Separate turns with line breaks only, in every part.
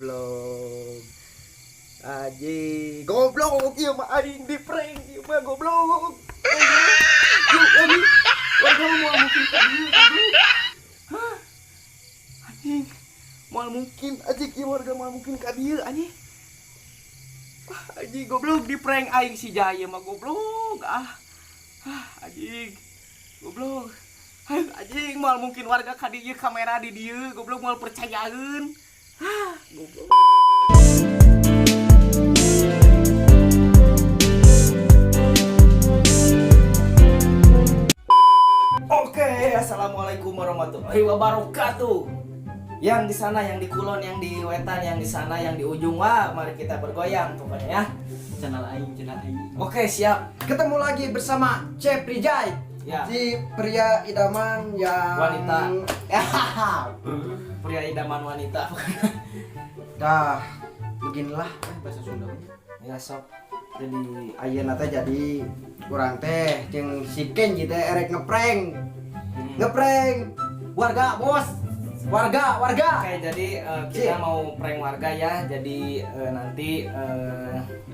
Goblok. Anjing, goblok ieu mah, aing di prank ieu mah, goblok. Yuk, anjing. Warga mah moal mungkin ka dieu, goblok. Hah? Anjing. Moal mungkin anjing, ieu warga moal mungkin ka dieu, anjing. Ah, anjing, goblok, di prank aing si Jaya mah, goblok. Ah. Ah, anjing. Goblok. Ah, anjing, moal mungkin warga ka dieu, kamera di dieu, goblok, moal percayaeun. Ah, goblok. Oke, assalamualaikum warahmatullahi wabarakatuh. Yang di sana, yang di kulon, yang di wetan, yang di sana, yang di ujung, wah, mari kita bergoyang pokoknya ya.
Channel aing, channel aing.
Oke, siap.
Ketemu lagi bersama Cepri Jai.
Ya.
Si pria idaman yang
Wanita. Pria idaman wanita.
Dah, beginilah bahasa Sunda.
Ya sok. Jadi
Ayeuna teh jadi urang teh jeung si Kenji teh erek ngeprank. Ngeprank warga, Bos. Warga, warga.
Oke, jadi kita
Cik.
Mau prank warga ya. Jadi nanti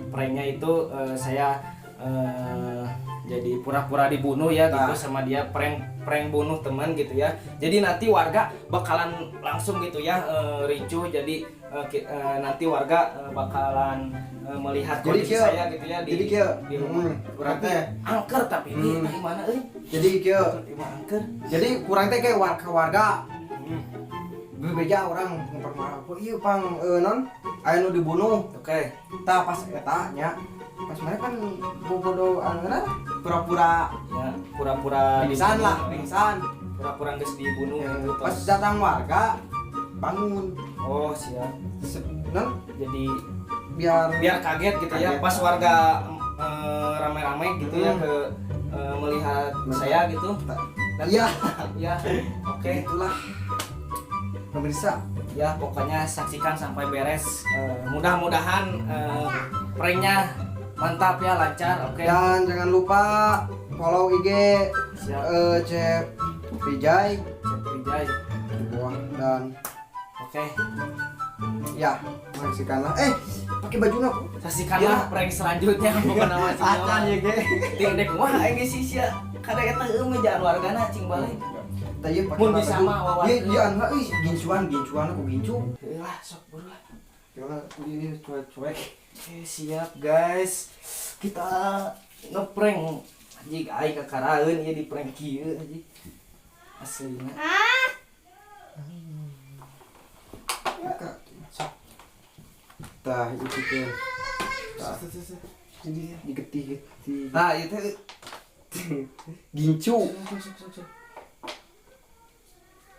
pranknya itu saya jadi pura-pura dibunuh ya gitu
Nah.
sama dia, prank prank bunuh teman gitu ya. Jadi nanti warga bakalan langsung gitu ya ricuh. Jadi nanti warga bakalan melihat
Jadi
kondisi
kieu.
Saya gitu ya di
Jadi kieu.
di rumah.
Urang teh.
Angker tapi ini di mana euy?
Jadi kieu.
Di mana angker?
Jadi kurang teh kayak warga warga. Bebeja urang mempermarah. Iya pang non aya nu dibunuh.
Oke.
Tah, pas eta nya, pas mana kan bobodo anu pura-pura
Ya, pura-pura
pingsan
dibunuh.
Lah, pingsan.
Pura-pura geus dibunuh
Ya,
gitu.
pas
Tos.
Datang warga bangun.
Oh, siap.
Non
Jadi
biar
biar kaget gitu ya
Kaget.
Pas warga rame-rame gitu ya ke melihat saya gitu.
Iya.
Ya, oke.
Itulah, pemirsa.
Ya, pokoknya saksikan sampai beres. Mudah-mudahan pranknya mantap ya, lancar. Oke.
Dan jangan lupa follow IG
Siap.
Cep Rijai
Cep Rijai.
Di bawah dan
Oke.
Ya, saksikanlah. Pakai baju aku.
Saksikanlah
Ya.
Prank selanjutnya bukan nama.
Acan ya ge.
Ting dek wah aing geus sia. Kada eta eueuh mejaan wargana cing balik.
Tah ieu pakai
Mun bisa
baju.
mah wawan.
Ieu ieu anu euy, gincuan gincuan aku gincu.
Lah, sok buru lah.
Gimana ini cuek-cuek.
Oke, siap guys. Kita ngeprank. Anjing, aing kakaraeun ieu di prank kieu anjing. Aslina.
Buka. Tah, itu teh. Tah.
Jadi ya.
Digetih-getih.
Nah, ieu teh
Gincu.
Sok sok sok sok.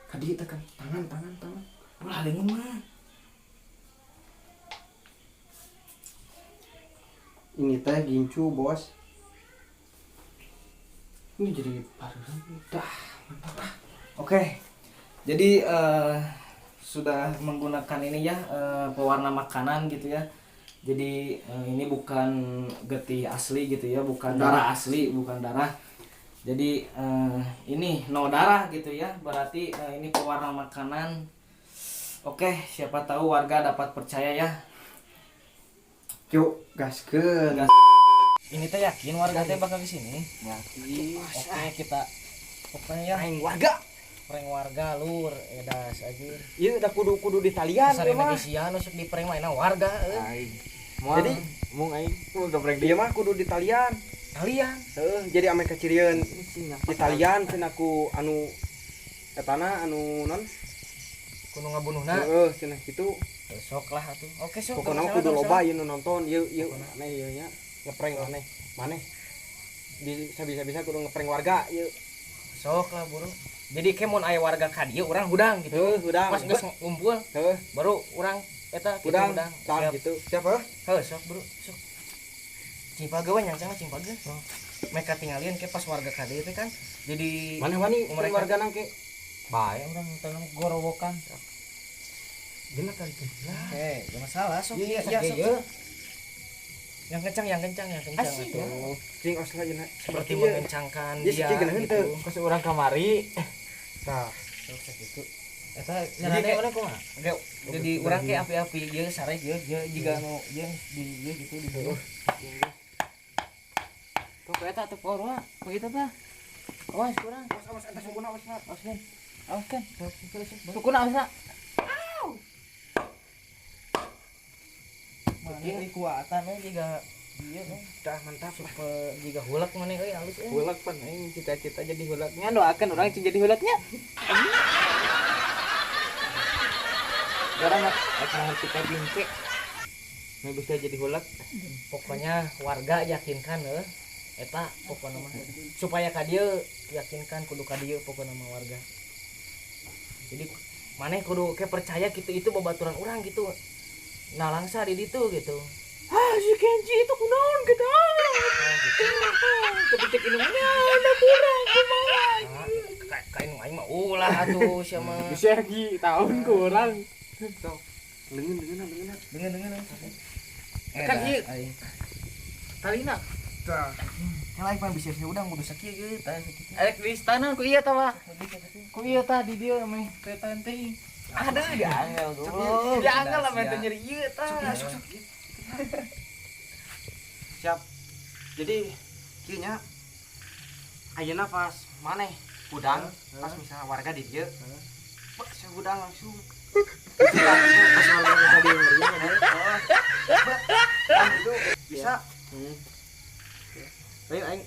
Kadi tekan tangan tangan tangan.
Ulah leungeun mah.
Ini teh gincu, Bos.
Ini jadi baru.
Dah, mantap ah.
Oke. Jadi sudah menggunakan ini ya, pewarna makanan gitu ya. Jadi ini bukan getih asli gitu ya, bukan darah asli, bukan darah. Jadi ini no darah gitu ya. Berarti ini pewarna makanan. Oke, siapa tahu warga dapat percaya ya.
Yuk, gaskeun.
Gas. Ini teh yakin warga teh bakal kesini.
Yakin.
Oke, kita pokoknya ya
Aing warga.
Prank warga lur, edas aja.
Ieu udah kudu kudu di talian
Sering
ieu mah.
lagi sia nusuk di prank mah warga euy.
Aing.
Jadi
mung aing mau geprank
dia mah kudu di talian.
Kalian.
Heeh, jadi ame kacirieun di talian cenah ku anu etana anu non
Kudu ngabunuhna.
Heeh, cenah kitu.
Sok lah atuh. Oke, sok.
Pokoknya
teu
kudu
masalah, teu
loba ieu nu nonton ieu ieu aneh ieu nya ngeprank maneh. Maneh bisa bisa bisa kudu ngeprank warga ieu.
Sok lah buru. Jadi ke mun aya warga ka dieu urang hudang gitu.
Heuh, hudang.
Pas geus ngumpul
Heuh,
baru urang eta gitu
hudang.
Hudang.
Tah
Siap.
gitu. Siapa?
Heuh, sok buru, sok. Cing page we nyancang cing page. Mereka tinggalin ke pas warga ka dieu teh kan. Jadi
Maneh wani
Mereka-
warga nangke.
Bae urang tanam gorowokan.
Jelas kali itu.
Oke, gak masalah sok.
Iya,
Iya,
iya,
sok.
iya.
Yang kencang, yang kencang, yang kencang
Asik,
atuh.
Oh, cing oslah jeuna.
Seperti mengencangkan
Iya,
dia
sakieu geunaheun
gitu.
teu.
Pas urang kamari
Tah,
Sok sok gitu.
Eta nyarane mana kumaha?
Jadi urang ke api-api ieu sarek ieu ieu jiga nu ieu di ieu gitu di dieu.
Kok eta teu poho begitu tah. Awas kurang.
Awas eta sukuna awas.
Awas kan. Awas kan. Sukuna awas.
Mana kekuatan euy jiga ieu euy.
Dah mantap
super jiga hulak maneh euy halus euy.
Hulak pan aing cita-cita jadi hulaknya doakan urang jadi hulaknya. Orang ngerti bingke. Nggak bisa jadi hulak.
Pokoknya warga yakinkan euy. Eta pokokna mah supaya ka dieu yakinkan kudu ka dieu pokokna mah warga. Jadi maneh kudu ke percaya gitu itu babaturan urang gitu. Nah langsa di ditu gitu.
Ah si Kenji itu kunaon gitu. Tapi cek ini mah ada kurang kumaha.
Kain aing mah ulah atuh sia mah.
Bisa lagi tahun kurang.
Sok. Lengan.
Lengan.
Kan ieu talina.
Tah.
Kalau aing mah bisa udang kudu sakieu ieu tah sakieu.
Arek di istana ku ieu tah, Pak. Ku ieu tah di dieu meh tetan teh.
Aduh, diangel goblok.
Diangel lah meh teh nyeri ieu tah.
Sok. Siap. Jadi kieu nya ayeuna pas maneh hudang, pas misalnya warga di dieu. Pak, saya hudang langsung.
Pas warga ka dieu
itu bisa.
Lain aing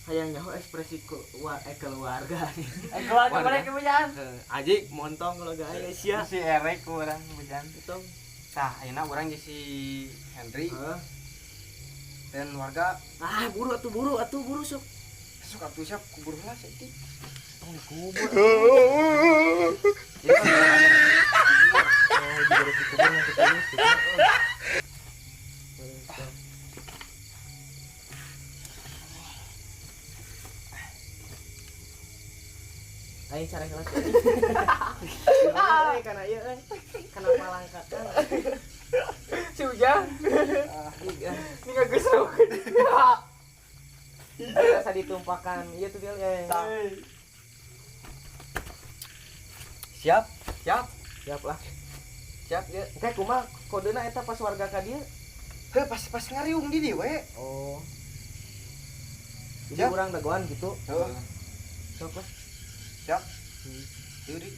hayang nyaho ekspresi keluarga nih.
Keluarga mana kemudian?
Ajik montong keluarga aing sia.
Si Erek urang kemudian.
Itu.
Tah, ayeuna urang jeung si Henry. Dan warga
ah buru atuh buru sok.
Sok atuh siap kubur heula saeutik.
Tong dikubur. Oh, dikubur nanti gitu. Aing cara kelas. Ah, kana ieu euy. Kana palangkakan.
Si Ujang. Ini ngagesruk.
Biasa ditumpahkan ieu tuh dia.
Siap, siap.
Siap lah.
Siap ya.
Engke kumaha kodena eta pas warga ka dieu?
Heuh, pas ngariung di dieu we.
Oh. Jadi urang dagoan gitu.
Heeh.
Sok lah.
Siap. Yuri.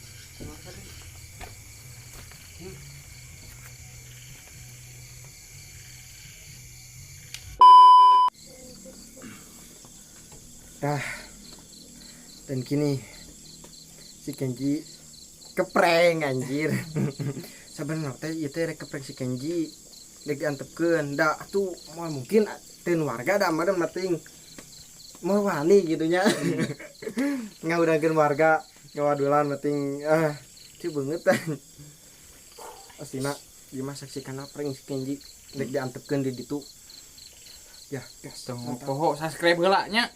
Nah, dan kini si Kenji keprank anjir. Sebenarnya teh ieu teh rek keprank si Kenji rek diantepkeun. Da atuh moal mungkin teu warga da mah mating mau wani gitu nya. Ngahudangkeun warga ngawadulan penting ah cu beungeut. Asina ieu mah saksikan prank si Kenji rek diantepkeun di ditu. Ya, gas.
Tong poho subscribe heula nya.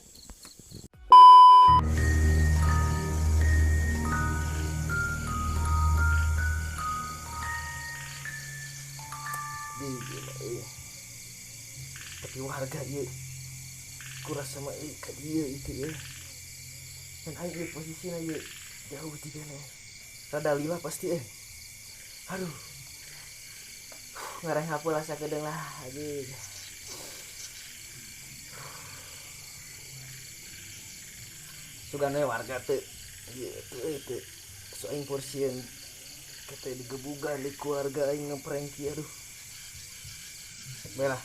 Tapi warga ieu kurasa mah euy ka dieu itu ya. Dan aing ieu posisina ieu jauh jigana. Rada lila pasti euy. Aduh. Ngareng hapulah sakedeung lah anjing. Sugan we warga teu ieu teu euy teu. So aing porsieun kete digebugan di keluarga aing ngeprank ieu aduh. Bae lah.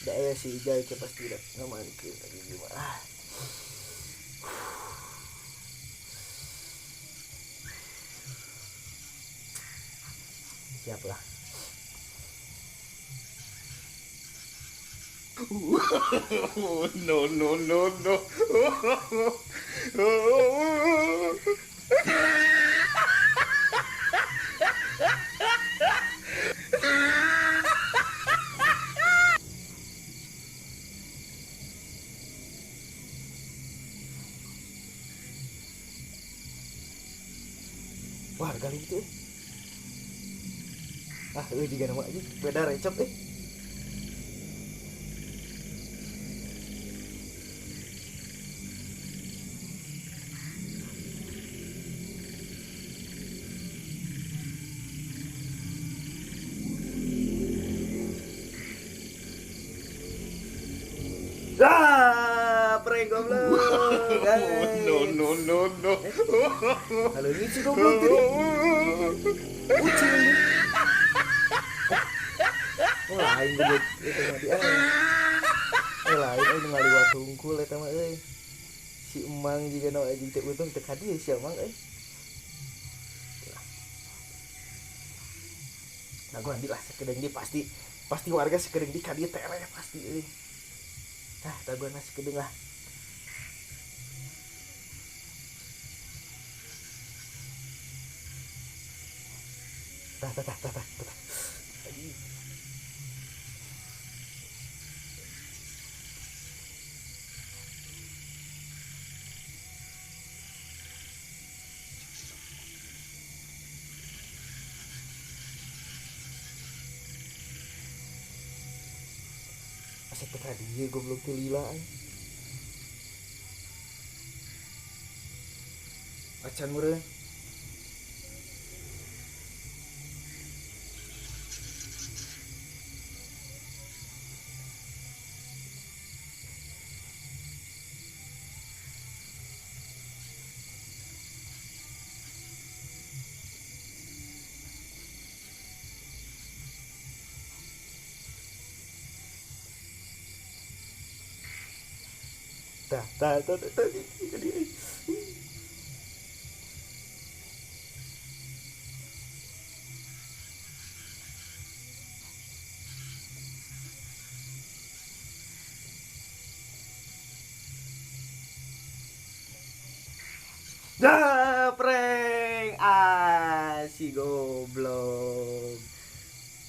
Da aya si Ijai ke pasti dah ngamankeun lagi gimana. Siap lah.
No no no no.
Wah, kali itu. Ah, euy jiga nama aja beda recep eh.
prank goblok.
No no no no.
Halo ini si goblok tadi. Kucing. Oh lain goblok itu mah dia. Lain euy ngaliwat hungkul eta mah euy. Si emang jiga nu anjing teh untung teu ka dieu si emang euy. Nah gua ambil lah sakedeung di pasti warga sakedeung di ka dieu tereh pasti euy. Tah dagoan sakedeung lah. Tah tah tah tah tah. Asa teu ka dieu goblok teh lila euy. Acan meureun. Tah tah tah tah tah. Dah prank ah si goblok.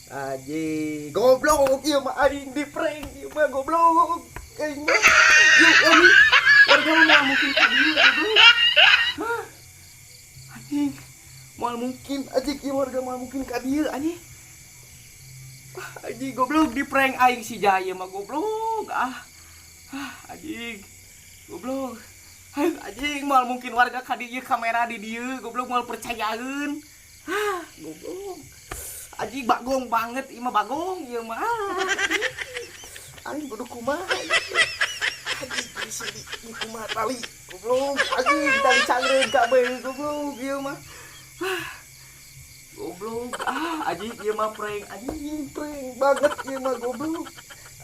Aji goblok ieu mah aing di prank ieu mah goblok. Aing mah yuk anjing. Warga mah mungkin ka dieu goblok. Hah? Anjing. Moal mungkin anjing ieu warga moal mungkin ka dieu anjing. Ah, anjing goblok di prank aing si Jaya mah goblok. Ah. Ah anjing. Goblok. Anjing moal mungkin warga ka dieu kamera di dieu goblok moal percayaeun. Hah, goblok. Anjing bagong banget ieu mah bagong ieu mah. Aing kudu kumaha. Anjing geus di kumaha tali goblok. Anjing tali cangreun kabeh goblok ieu mah. Goblok. Ah, anjing ieu mah prank. Anjing prank banget ieu mah goblok.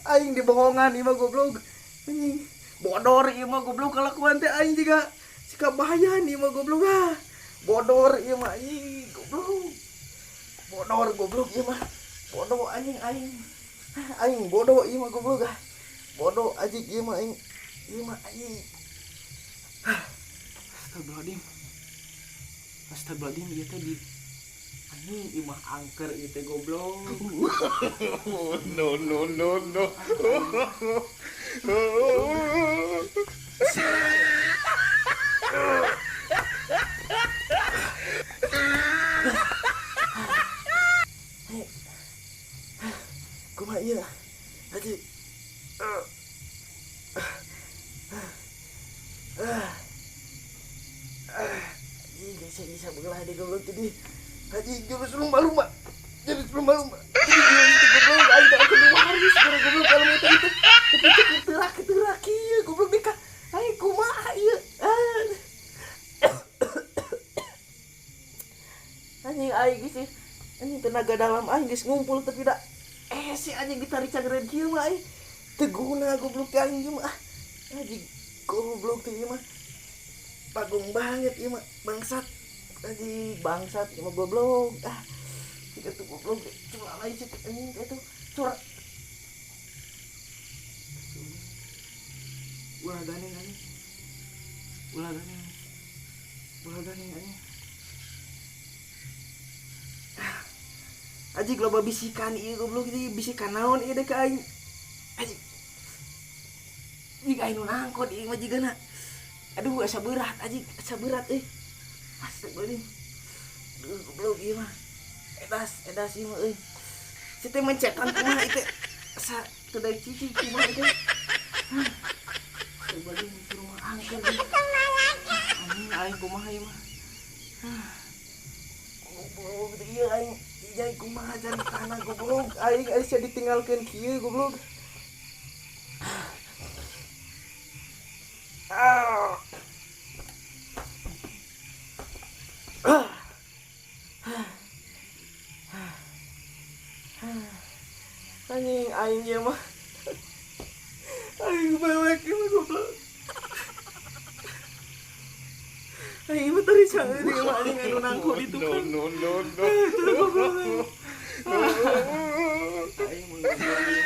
Aing dibohongan ieu mah goblok. Anjing bodor ieu mah goblok kalakuan teh aing juga sikap bahaya ieu mah goblok ah. Bodor ieu mah anjing goblok. Bodor goblok ieu mah. Bodoh anjing aing. Aing bodoh ieu mah goblok ah. Bodoh anjing ieu mah aing. Ieu mah anjing. Astagfirullahaladzim. Astagfirullahaladzim ieu teh di anjing ieu mah angker ieu teh goblok.
No no no no.
Kumaha ieu? Haji. Haji geus bisa belah di goblok tadi. Haji jurus lumba-lumba. Jurus lumba-lumba. Goblok aing teh kudu waris goblok kalau mau teh itu. Tapi terak-terak ieu goblok deka. Aing kumaha ieu? Anjing aing geus anjing tenaga dalam aing geus ngumpul tapi da si anjing ditarik cangreun kieu mah aing. Teu guna goblok teh aing ieu mah. Anjing goblok teh ieu mah. Bagong banget ieu mah bangsat. Anjing bangsat ieu mah goblok. Ah. Itu goblok cuma lain sih anjing itu curah.
Ulah ganeng anjing. Ulah ganeng. Ulah ganeng anjing.
Anjing loba bisikan ieu goblok ieu bisikan naon ieu deh ka aing. Anjing. Jig aing nu nangkot ieu mah jigana. Aduh asa berat anjing, asa berat euy. Astagfirullahaladzim. Aduh goblok ieu mah. Edas, edas ieu mah euy. Si teh mencetan kumaha ieu teh. Asa teu daek cicing kumaha ieu teh. Astagfirullahaladzim di rumah angker. Anjing aing kumaha ieu mah. Goblok ieu aing. Jai kumaha caritana goblok aing aya ditinggalkeun kieu goblok.
Anjing aing ieu mah. Aing bawek ieu mah goblok. Aing mah tadi canggih ieu mah anjing anu nangko di tukang.
No no no.
Itu goblok. Aing mah goblok.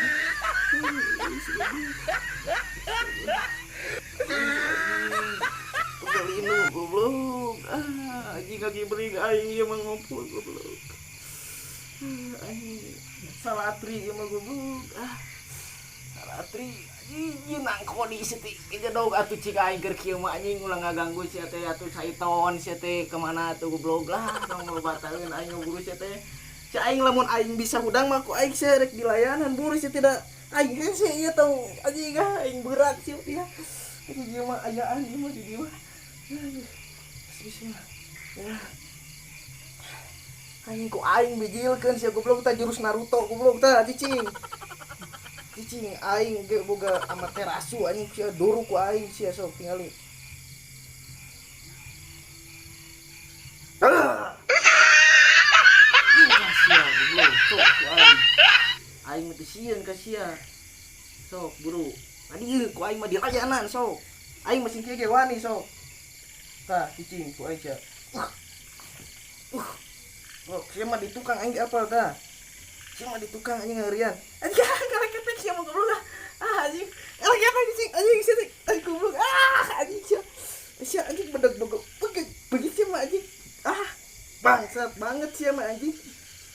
Linu goblok. Ah, anjing kaki bering aing ieu mah ngompol goblok. Aing salatri ieu mah goblok. Ah. Salatri anjing nangko di situ kejedog atuh cik aing keur kieu mah anjing ulah ngaganggu sia teh atuh saiton sia teh kemana atuh goblok lah tong lobataeun aing ngaburu sia teh. Sia aing lamun aing bisa hudang mah ku aing sia rek dilayanan buru sia tidak aing hese ieu tong anjing ah aing berat sia ya. Anjing ieu mah ayaan ieu mah di dieu mah. Bismillah. Ya. Anjing ku aing bijilkeun sia goblok tah jurus Naruto goblok tah cicing. Cicing aing ge boga amaterasu anjing sia duru ku aing sia sok tingali. Ah. Sia goblok sok ku aing. Aing mah teu sieun ka sia. Sok buru. Tadi ku aing mah dirayanan sok. Aing mah sing kieu ge wani sok. Tah cicing ku aing sia. Oh, sia mah di tukang aing apal tah. Sia mah di tukang anjing ngerian. Anjing kareketek sia mah goblok ah. Ah anjing. Kareketek cicing anjing sia anjing goblok. Ah anjing sia. Sia anjing bedeg-bedeg. Begitu sia mah anjing. Ah bangsat banget sia mah anjing.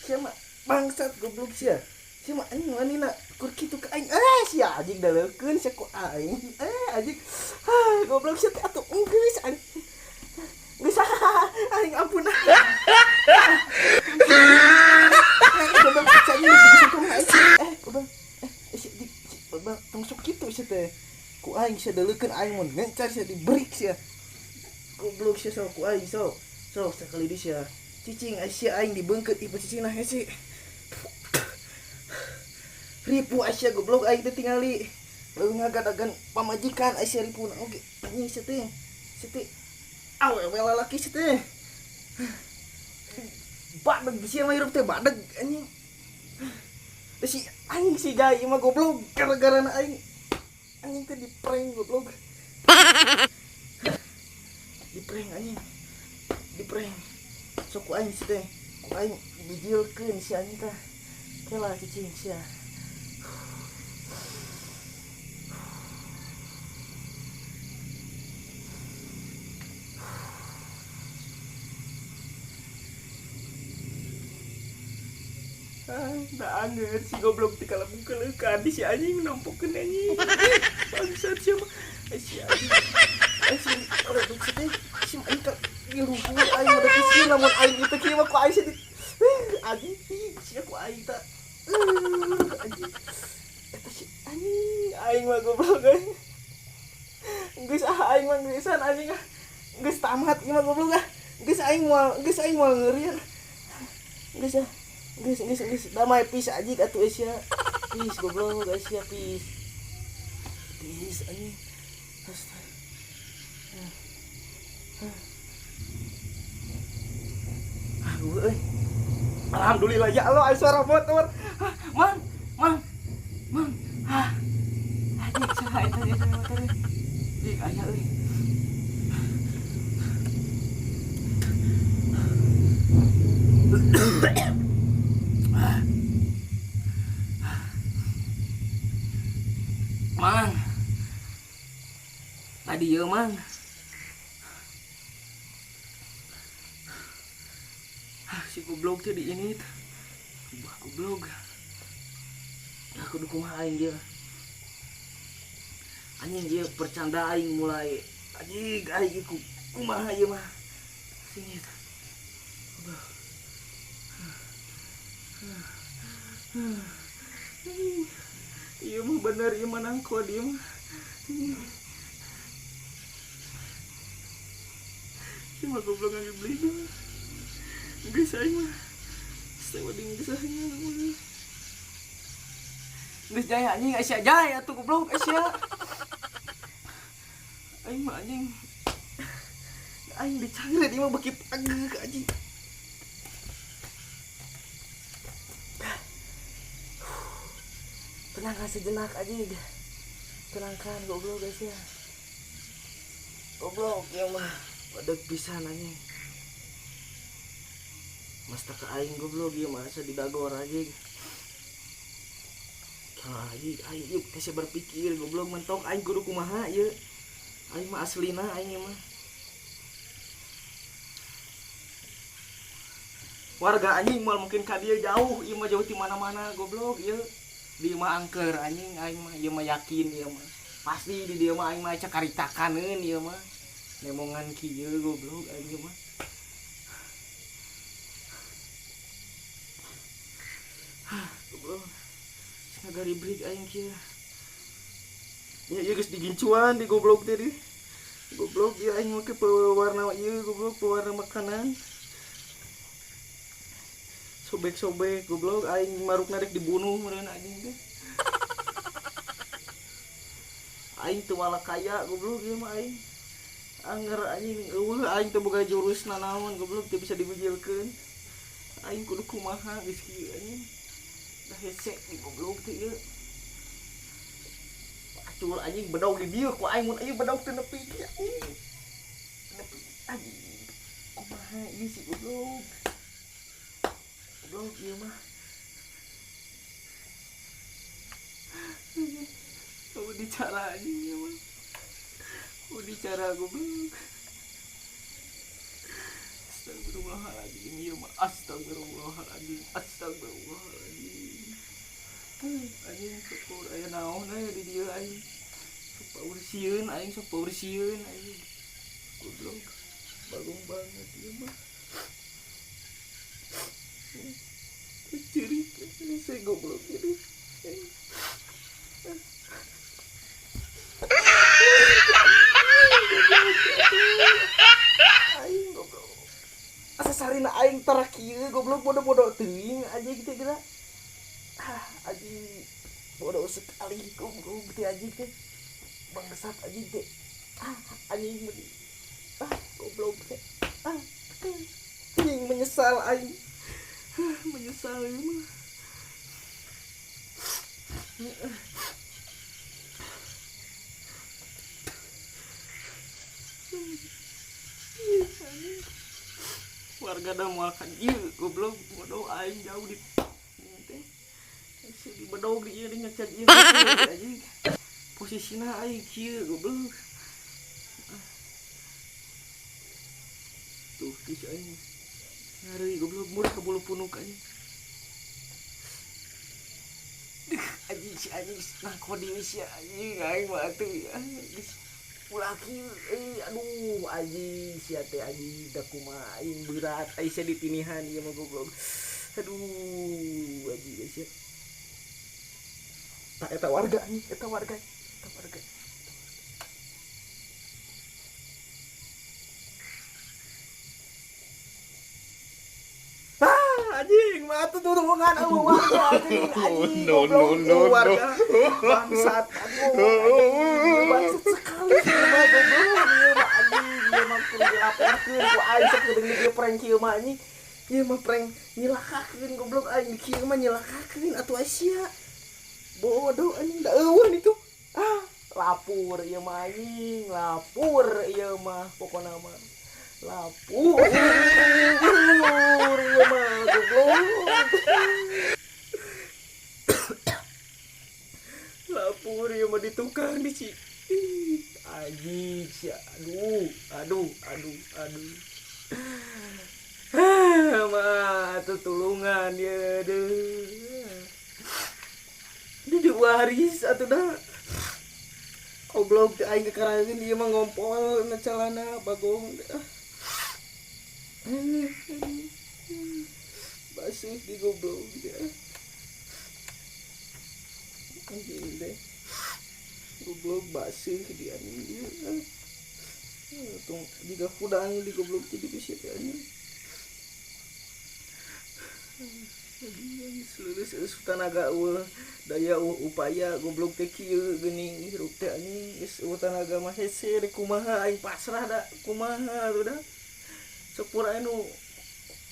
Sia mah bangsat goblok sia. Sia mah anjing wanina kur kitu ka aing. Eh sia anjing daleukeun sia ku aing. Eh anjing. Ah goblok sia teh atuh geus anjing. Geus aing ampun. Goblok sia anjing kumaha aing. Eh goblok. Eh sia di goblok tong sok kitu sia teh. Ku aing sia daleukeun aing mun ngencar sia dibrik sia. Goblok sia sok ku aing sok. Sok sakali di sia. Cicing sia aing dibeungkeut ieu cicingna hese. Ripu sia goblok aing teh tingali. Leuweung ngagadagan pamajikan sia ripuna oge anjing sia teh. Sia teh awewe lalaki sia teh. Badeg sia mah hirup teh badeg anjing. Teh si anjing si Jai mah goblok gara-gara na aing. Anjing teh di-prank goblok. Di-prank anjing. Di-prank. Sok ku aing si teh. Ku aing dibijilkeun si anjing tah. Kela cicing sia. Ah, angeur si goblok ti kalabung keleukan di si anjing nompokeun anjing. Bangsat sia mah. Si anjing. Anjing aduh si teh si anjing ka ngiluhur aing mah da sieun lamun aing ieu teh kieu mah ku aing sia di anjing sia ku aing tah. Anjing. Eta si anjing aing mah goblok euy. Geus ah aing mah geusan anjing ah. Geus tamat ieu mah goblok ah. Geus aing moal ngeurian. Geus ah. Geus geus geus damai peace anjing atuh sia. Peace goblok sia peace. Peace anjing. Astaga. Aduh euy. Alhamdulillah ya Allah aya suara motor. Mang, mang. Mang. Hah. Anjing saha eta di motor. Ih aya euy. Mang. Tadi ieu mang. Si goblok teh di ini teh. Bah goblok. Dah kudu kumaha aing dia. Anjing dia percanda aing mulai. Anjing aing ku kumaha ieu mah. Sini teh. Iya mah bener ieu mah nangko dia mah. Si mah goblok ngabeli mah. Geus aing mah. Sawading geus aing mah. Geus jaya anjing sia jaya atuh goblok sia. Aing mah anjing. Aing dicangret ieu mah beuki pageuh anjing.
Tenangkan sejenak anjing. Tenangkan goblok guys ya. Goblok ya mah badeg pisan anjing. Mastaka aing goblok ieu mah asa didagor anjing. Kalah anjing aing ieu hese berpikir goblok mentok aing kudu kumaha ieu. Aing mah aslina aing mah. Warga anjing moal mungkin ka dieu jauh, ieu mah jauh ti mana-mana goblok ieu. Di mah angker anjing aing mah ieu mah yakin ieu mah. Pasti di dieu mah aing mah cakaritakeun ieu mah. Nemongan kieu goblok aing mah. Hah, goblok. Ngagaribrik aing kieu. Ya ieu geus digincuan di goblok teh di. Goblok ieu aing make pewarna ieu goblok pewarna makanan. Sobek-sobek goblok aing marukna rek dibunuh meureun anjing teh. Aing teu wala kaya goblok ieu mah aing. Anger anjing eueuh aing teu boga jurus nanaon goblok teu bisa dibijilkeun. Aing kudu kumaha geus kieu anjing. Dah hese di goblok teh ieu. Pacul anjing bedog di dieu ku aing mun ieu bedog teu nepi anjing. Nepi anjing. Kumaha ieu si goblok. Goblok ieu mah. Udah cara anjing ieu mah. Udah cara goblok. Astagfirullahaladzim ieu mah. Astagfirullahaladzim. Astagfirullahaladzim. Anjing syukur aya naon aya di dieu aing. Sok paur sieun aing, sok paur sieun anjing. Goblok. Bagong banget ieu mah. Ciri saya goblok ini. Aing goblok. Asa sarina aing tara kieu goblok bodoh-bodoh teuing anjing teh geura. Ah, anjing bodoh sekali goblok teh anjing teh. Bangsat anjing teh. Ah, anjing ah goblok teh. Ah, anjing menyesal aing. Menyesal ya mah. Warga dah moal ka ieu goblok bodoh aing jauh di teh. Si di bedog di ieu ngecat ieu anjing. Posisina aing kieu goblok. Tuh geus aing. Ngari goblok murah ke bulu punuk anjing. Anjing si anjing nah kodi sia anjing aing mah atuh geus ulah kieu euy aduh anjing sia teh anjing da kumaha aing berat aing sia ditinihan ieu mah goblok. Aduh anjing sia. Tah eta warga anjing, eta warga. Eta warga. Anjing mah atuh tulungan eueuh warga anjing anjing
No no no no.
warga bangsat aduh bangsat sekali ieu mah goblok ieu mah anjing ieu mah kudu dilaporkeun ku aing sok kudu ieu prank kieu mah anjing ieu mah prank nyilakakeun goblok aing kieu mah nyilakakeun atuh sia bodoh anjing da eueuh itu ah lapor ieu mah anjing lapor ieu mah pokona mah lapor ieu mah goblok. Lapor ieu mah di tukang di si anjing sia aduh aduh aduh aduh. Ah mah atuh tulungan ieu deuh. Di waris atuh dah. Goblok teh aing kekaraeun ieu mah ngompol na calana bagong. Basuh di goblok dia. Anjing deh. Goblok basuh di anjing dia. Tung jiga hudang di goblok teh di bisi teh anjing. Lulus tanaga eueuh daya upaya goblok teh kieu geuning hirup teh anjing geus eueuh tanaga mah hese rek kumaha aing pasrah da kumaha atuh da. Sepur anu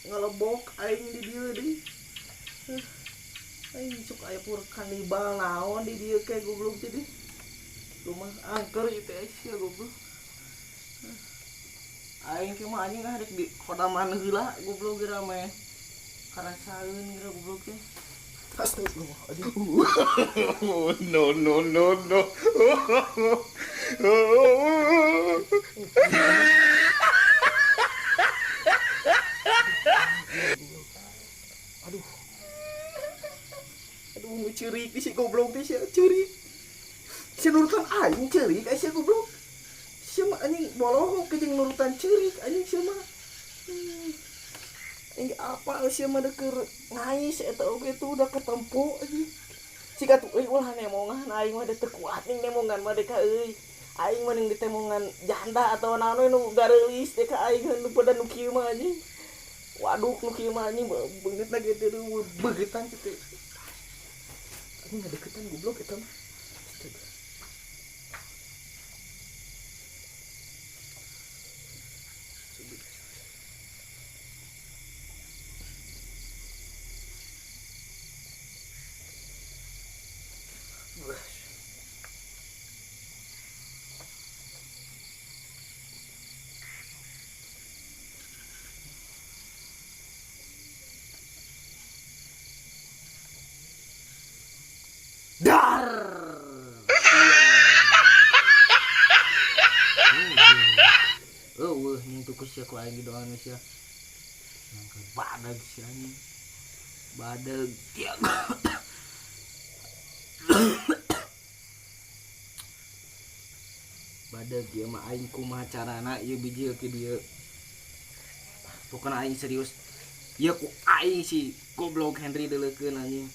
ngalebok aing di dieu deui.
Aing sok aya pur kanibal naon di dieu ke goblok teh. Rumah angker ieu teh sia goblok. Aing ke mah anjing rek di kodaman heula goblok geura mah. Karasaeun geura goblok teh. Astagfirullahaladzim.
No no no no.
Aduh. Aduh, nu ceurik si goblok teh sia ceurik. Sia nurutan aing ceurik sia goblok. Sia mah anjing bolohok jeung nurutan ceurik anjing sia mah. Anjing apa sia mah keur ngais eta oge tuh udah ketempo anjing. Siga tuh euy ulah nemongan aing mah teu kuat ning nemongan mah deka euy. Aing mah ning ditemongan janda atau naon nu gareulis deka aing nu pada nu kieu mah anjing. Waduh nu kieu mah anjing beungeut lagi teh beugeutan kitu. Anjing ngadeukeutan goblok eta mah. Astaga. Dar. Eueuh nyentuh ku sia ku aing doang sia. Nangka badag sia anjing. Badag tiap. Badag ieu mah aing kumaha carana ieu bijil ke dieu. Pokona aing serius. Ieu ku aing si goblok Henry deuleukeun anjing.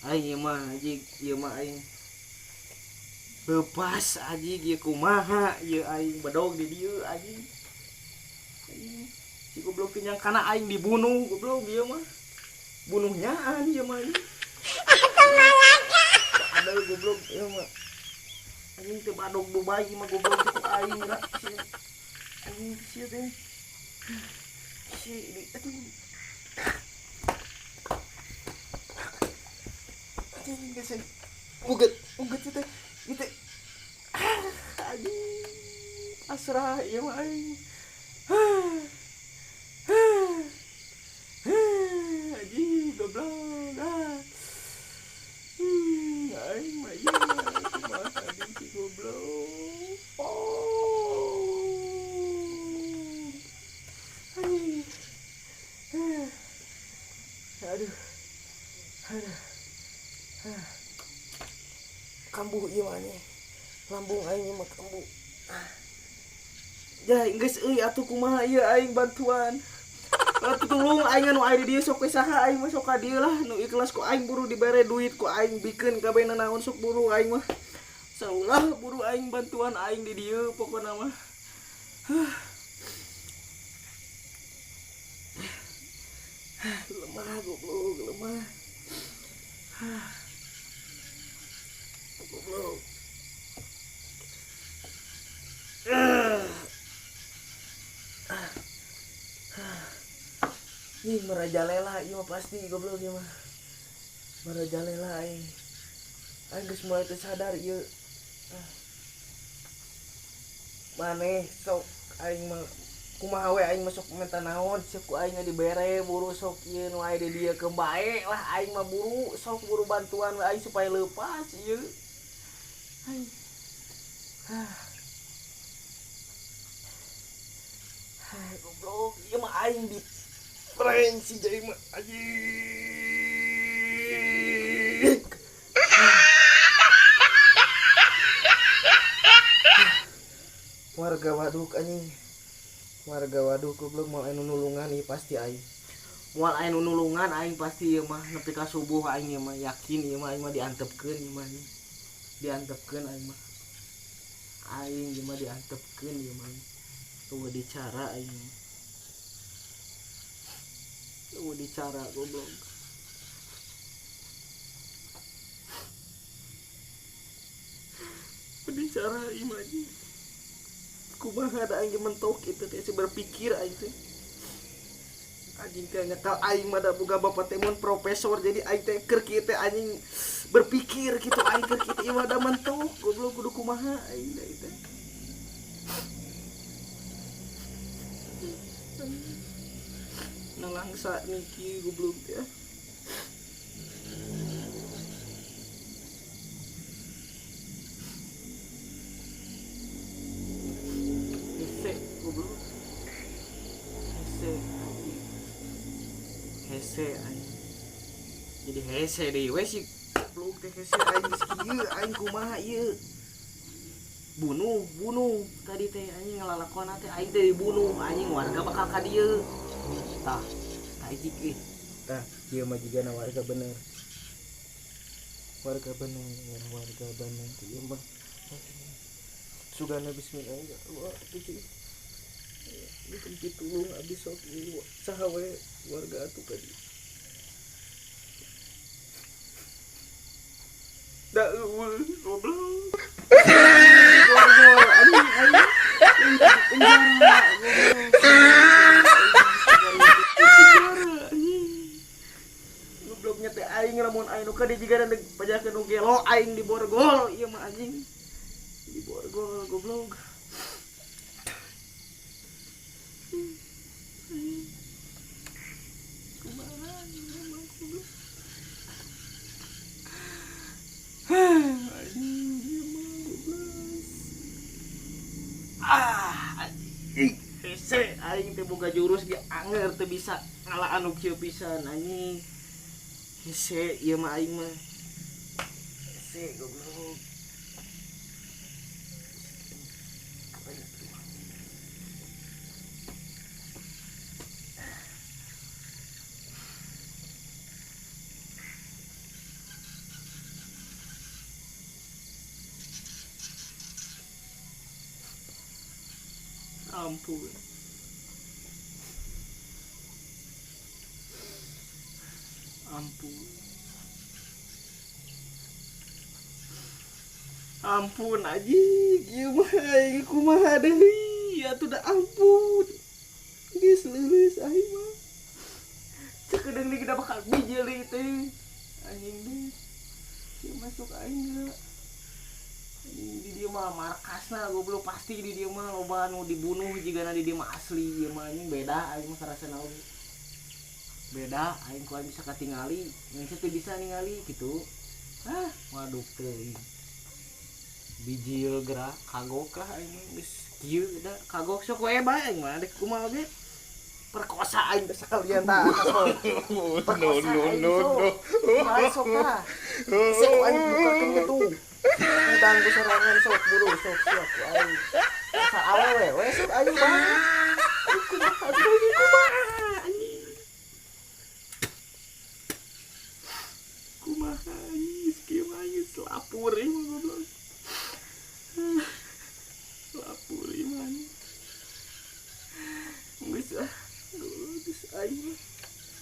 Aing ieu mah anjing, ieu mah aing lepas anjing ieu kumaha ieu aing bedog di dieu anjing. Anjing si goblok teh nyangkana aing dibunuh goblok ieu mah. Bunuhnyaan ieu mah anjing. Ada goblok ieu mah. Anjing teh badog Dubai mah goblok ku aing ra. Anjing sia teh. Si aduh. Anjing geus uget teh gitu. Anjing pasrah ieu mah aing. Anjing goblok. Aing mah ieu kumaha anjing si goblok. Oh. Anjing. Aduh. Aduh. Kambuh ieu mah anjing. Lambung aing mah kambuh. Ya geus euy atuh kumaha ieu aing bantuan. Atuh tulung aing anu aya di dieu sok we saha aing mah sok ka dieu lah nu ikhlas ku aing buru dibere duit ku aing bikeun kabeh nanaon sok buru aing mah. Saulah buru aing bantuan aing di dieu pokona mah. Lemah goblok, lemah. Goblok. Ih, merajalela ieu mah pasti goblok ieu mah. Merajalela aing. Aing geus mulai teu sadar ieu. Maneh sok aing mah kumaha we aing mah sok menta naon sok ku aing dibere buru sok ieu nu aya di dieu keun bae lah aing mah buru sok buru bantuan we aing supaya leupas ieu. Aing. Goblok ieu mah aing di prank si Jai mah anjing. Warga waduk anjing. Warga waduk goblok moal aya nu nulungan ieu pasti aing. Moal aya nu nulungan aing pasti ieu mah nepi ka subuh aing ieu mah yakin ieu mah aing mah diantepkeun ieu mah. Diantepkeun aing mah. Aing ieu mah diantepkeun ieu mah. Tunggu dicara aing. Tunggu dicara goblok. Dicara ieu mah anjing. Kumaha da aing mentok itu teh berpikir aing teh. Anjing teh nyekal aing mah da boga bapak teh mun profesor jadi aing teh keur kieu teh anjing berpikir gitu aing keur kieu teh ieu mah da mentok goblok kudu kumaha aing da ieu teh. Nalangsa niki goblok teh. Hese goblok. Hese anjing. Hese anjing. Jadi hese deui we si goblok teh hese aing geus kieu aing kumaha ieu. Bunuh, bunuh tadi teh anjing ngalalakonan teh aing teh dibunuh anjing warga bakal ka dieu. Tah, tah ijik euy.
Tah, ieu mah jigana warga bener. Warga bener, warga bener ieu mah. Sugana bismillah ya Allah atuh cuy. Ieu pitulung abdi sok ieu saha we warga atuh ka dieu.
Da eueuh goblok. Goblok anjing anjing. Penjara goblok. Gobloknya teh aing lamun aing nu ka dieu jiga pajakeun nu gelo aing diborgol ieu mah anjing. Diborgol goblok. Kumaha ieu mah goblok. Anjing ieu mah goblok. Ah, anjing. Hese aing teh boga jurus ge anger teu bisa ngalaan nu kieu pisan anjing. Hese ieu mah aing mah. Hese goblok. Ampun. Ampun. Ampun anjing, ieu mah aing kumaha deui? Atuh da ampun. Geus leuleus aing mah. Cekedeung deui da bakal bijil deui teh. Anjing deui. Ieu masuk aing geura. Anjing di dieu mah markasna goblok pasti di dieu mah loba nu dibunuh jigana di dieu mah asli ieu mah anjing beda aing mah karasana oge. Beda aing ku aing bisa katingali, ngan teu bisa ningali gitu. Ah, waduh teuing. Bijil gerak kagok lah aing mah geus kieu da kagok sok we bae aing mah dek kumaha ge. Perkosa aing teh sakalian tah. Perkosa
No,
aing
no,
sok.
no.
Kumaha sok tah. Sok aing bukakeun kitu. Hutang ku sorangan sok buru sok siap ku aing. Asal awewe we sok aing bae. Kumaha deui kumaha anjing. Kumaha anjing geus kieu mah geus lapur ieu mah goblok. Lapur ieu mah anjing. Geus ah, geus aing mah.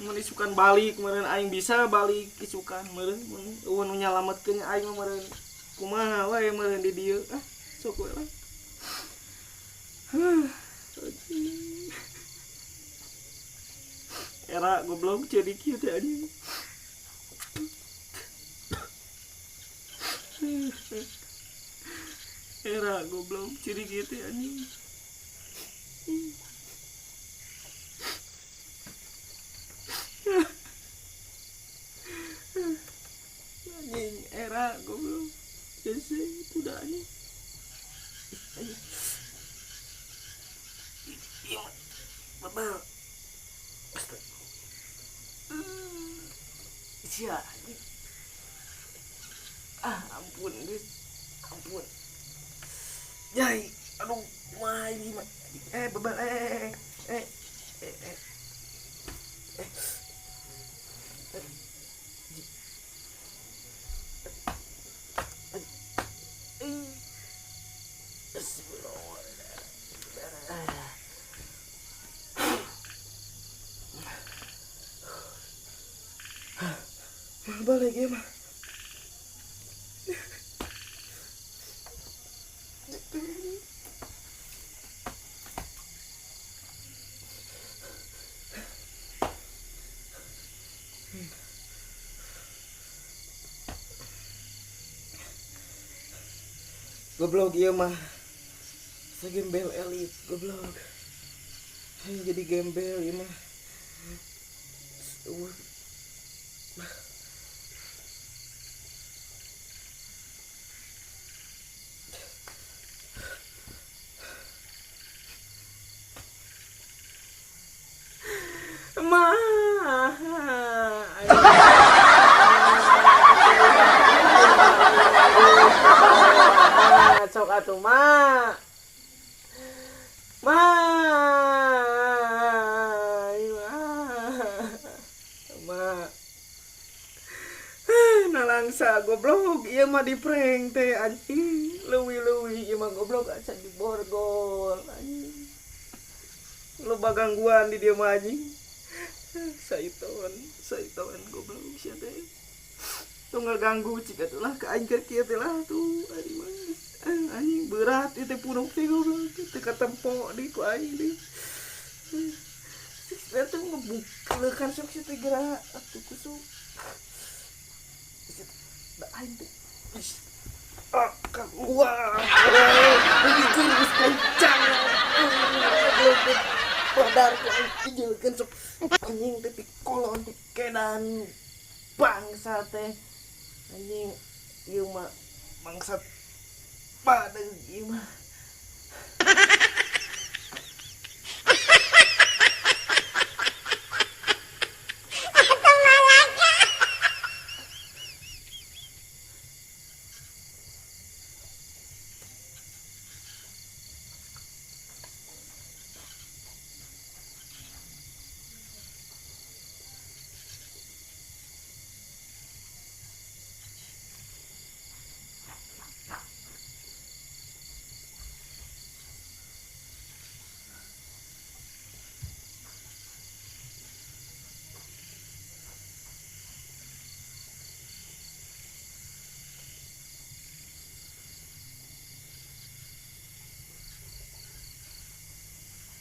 Mun isukan balik meureun aing bisa balik isukan meureun mun eueuh nu nyalametkeun aing mah meureun kumaha wae meureun di dieu ah sok we lah. Anjing. Era goblok jadi kieu teh anjing. Era goblok jadi kieu teh anjing. Anjing era goblok. Hese itu dah anjing. Anjing. Iya, bebel. Astaga. Sia. Ah, ampun guys. Ampun. Yai, aduh, mah ini mah. Bebel eh eh eh eh. Eh. Balik ya mah.
Goblok ieu mah. Sagembel elit goblok. Aing jadi gembel ieu mah.
Ma. Sok atuh ma. Ma. Ma. Nalangsa goblok ieu mah di prank teh anjing. Leuwih-leuwih ieu mah goblok asa diborgol anjing. Loba gangguan di dieu mah anjing. Saiton goblok sia teh. Tong ngaganggu cik atuh lah ka aing keur kieu teh lah tuh anjing mah. Anjing berat ieu teh punuk teh goblok teu katempo di ku aing deui. Sia teh ngebuklekan sok sia teh geura atuh kusuk. Da aing teh. Ah, keluar. Anjing geus kencang. Badar ku aing dijieulkeun sok anjing teh pikolon pikedan bangsa teh. Anjing ieu mah bangsat badeug ieu mah.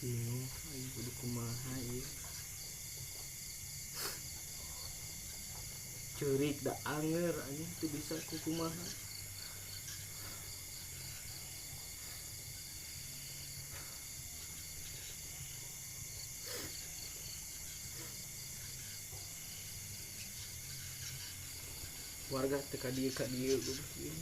Bingung aing kudu kumaha ieu. Ceurik da anger anjing teu bisa ku kumaha. Warga teu ka dieu goblok ieu.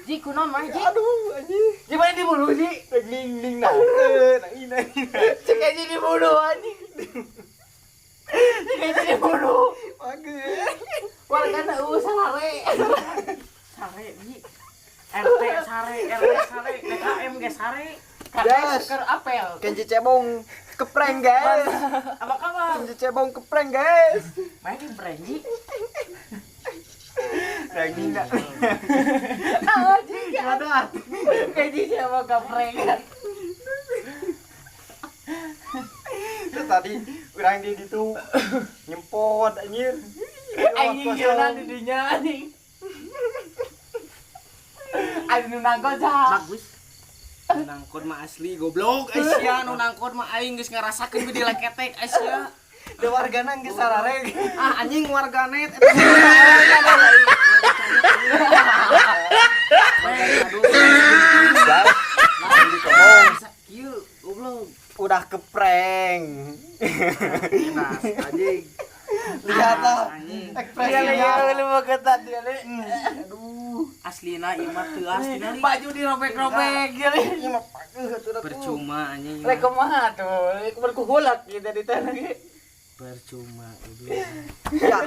Ji kunaon mah Ji?
Aduh anjing.
Ji mana dibunuh Ji?
Ning ning nah. Nang
Cek aja dibunuh anjing. Cek aja dibunuh. Warga na eueuh sare. Sare Ji. RT sare, RW sare, DKM ge sare.
Guys,
keur apel.
Kenji Cebong keprank guys.
Apa kabar?
Kenji Cebong keprank guys.
Main di prank Ji.
Lagi enggak.
Ah, Ji. Ada. Kenji Cebong keprank.
Terus tadi urang di ditu nyempot anjir.
Anjing jalan di dinya anjing. Aing nu nangkot sah.
Bagus. Nangkot mah asli goblok Aisyah nu nangkot mah aing geus ngarasakeun di leketek Aisyah.
Da wargana geus sarareg.
Ah anjing warganet eta.
Guys,
kieu goblok.
Udah keprank.
Nah, anjing.
Lihatlah ekspresinya.
Lu mau ketat dia le.
Aduh, aslina ieu mah teu asli.
Baju dirobek-robek dia le.
Ieu mah pageuh atuh da.
Percuma anjing.
Rek kumaha tuh? Rek berkuhulak gitu di tanah ge.
Percuma goblok.
Ya,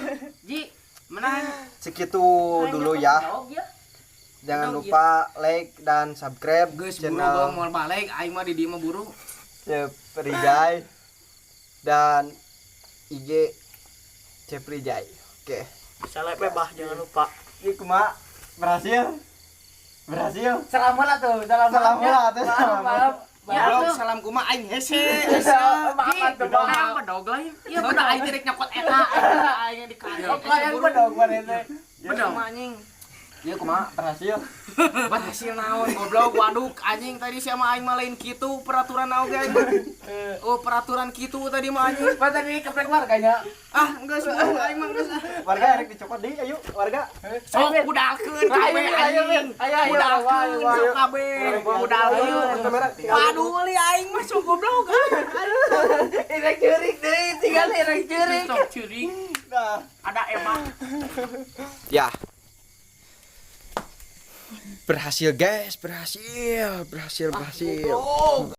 Ji, menang.
segitu dulu ya. Jangan lupa like dan subscribe
Geus buru
channel
mau balik aing mah di dieu mah buru.
Ceprijay dan IG Ceprijay. Oke.
Salah bah jangan lupa.
Ini kumaha? Berhasil? Berhasil?
Salam lah tuh, salam.
Salam lah tuh, salam.
Maaf.
Ya, salam kumaha aing hese.
Maaf tuh,
maaf bedog lain. Iya bedog aing direk nyokot eta. Aing di kantor.
Lain bedog mana teh.
Bedog anjing.
Iya, kumaha, berhasil?
Berhasil naon, goblok? Waduh, anjing, tadi sama aing mah lain kitu peraturan oge, anjing. Oh, peraturan kitu tadi mah, anjing.
Pak, tadi keprek warganya.
Ah, geus, aing mah geus ah.
Warga rek dicokot deui, ayo warga.
Sok budalkeun kabeh,
Ayo,
anjing.
ayo, ayo,
Budalkeun
ayo,
sok
ayo.
kabeh. Budalkeun. Paduli aing mah, sok goblok.
Irek ceurik deui, tinggal irek ceurik.
Sok ceurik. Ada emang.
Ya. Berhasil, guys, berhasil, berhasil, berhasil.